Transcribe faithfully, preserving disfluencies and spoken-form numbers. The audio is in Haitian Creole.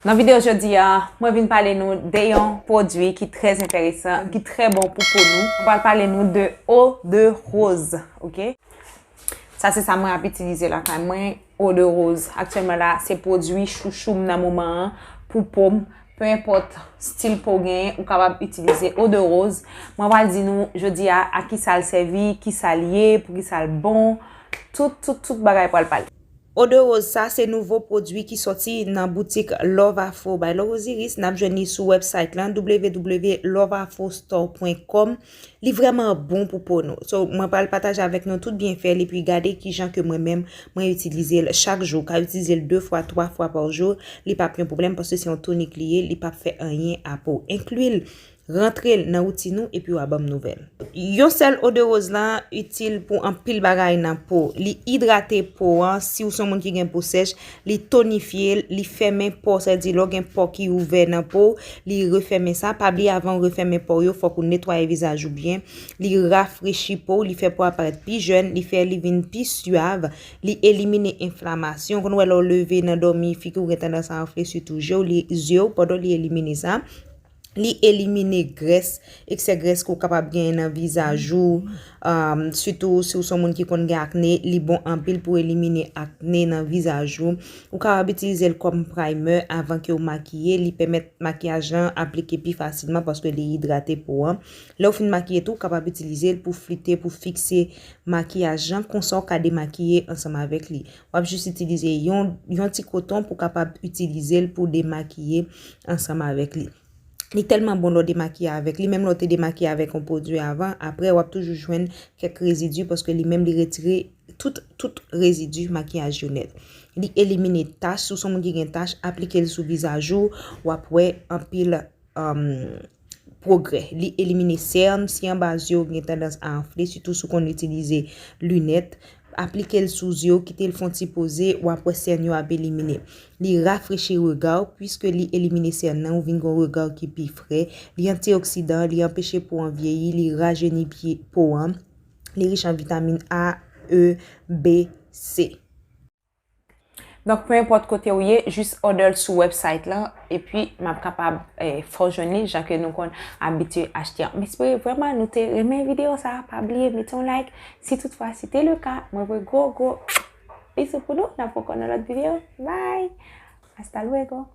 Nan videyo jodi a, mwen vin pale nou de yon pwodui ki trè enteresan, ki trè bon pou po nou. Mwen pral pale nou de eau de rose, ok? Sa se sa mwen ap itilize lakay mwen, eau de rose. Aktyèlman la, se pwodui chouchou m nan moman an pou po m. Pe enpòt stil po w genyen, ou kapab itilize eau de rose. Mwen pral di nou jodi a, a ki sa l sèvi, ki sa l ye, pou ki sa l bon. Tout, tout, tout bagay pral pale. Eau de rose, sa se nouvo pwodui ki sòti nan boutik Love Afro by Laurosiris. N ap jwenn li sou website lan, w w w love afro store point com. Li vrèman bon pou po nou. So, mwen pral pataje avèk nou tout byenfè li, epi gade kijan ke mwen menm, mwen itilize l chak jou. Ou ka itilize l de fwa, twa fwa pa jou. Li p ap yon pwoblèm paske se yon tonik li ye, li p ap fè anyen a po. Enkli l, rantre l nan woutin ou, epi w a ban m nouvèl. Yon sèl eau de rose lan itil pou anpil bagay nan po. Li idrate po an, si w se yon moun ki gen po sèch, li tonifye l, li fèmen po, sa vle di lè w gen po ki ouvè nan po w, li refèmen sa. Pa bliye avan w refèmen po w yo, fòk ou netwaye vizaj ou byen. Li rafrechi po w, li fè po a parèt pi jèn, li fè li vin pi syav, li elimine enflamasyon. Konn wè lè w leve nan dòmi, figi w gen tandans a anfle, sitou je w, li, zye w, pandan li elimine sa. Li elimine grès, eksè grès ke w kapab genyen nan vizaj ou, um, sitou si w se yon moun ki konn gen akne, li bon anpil pou elimine akne nan vizaj ou. Ou kapab itilize l kòm primer avan ke w makiye, li pèmèt makiyaj lan aplike pi fasilman paske li idrate po an. Lè w fin makiye tou, ou kapab itilize l pou flite, pou fikse makiyaj lan, konsa w ka demakiye ansanm avèk li. W ap jis itilize yon, yon ti koton pou w kapab itilize l pou demakiye ansanm avèk li. Li tèlman bon lè w demakiye avèk li, menm lè w te demakiye avèk yon pwodui avan, apre w ap toujou jwenn kèk rezidi paske li menm li retire tout, tout rezidi makiyaj yo nèt. Li elimine tach, si w se yon moun ki gen tach, aplike l sou vizaj ou, w ap wè anpil, um, pwogrè. Li elimine sèn, si anba zye w gen tandans a anfle, sitou si w konn itilize linèt, aplike l sou zye w, kite l fè yon ti poze, w ap wè sèn yo ap elimine. Li rafrechi rega w, piske li elimine sèn nan, ou vin gen yon rega ki pi fre. Li antioksidan, li anpeche po an vyeyi, li rajeni pye po an. Li rich an vitamin A, E, B, C. Donk, pe enpòt kote w ye, jis order l sou website lan, epi m ap kapab, eh, fè w jwenn li, jan ke nou konn abitye achte an. M espere vrèman nou te renmen videyo sa a. Pa bliye mete yon like, si toutfwa se te le ka. Mwen voye gwo, gwo bizou pou nou, n ap wè ankò nan lòt videyo. Bye! Hasta luego!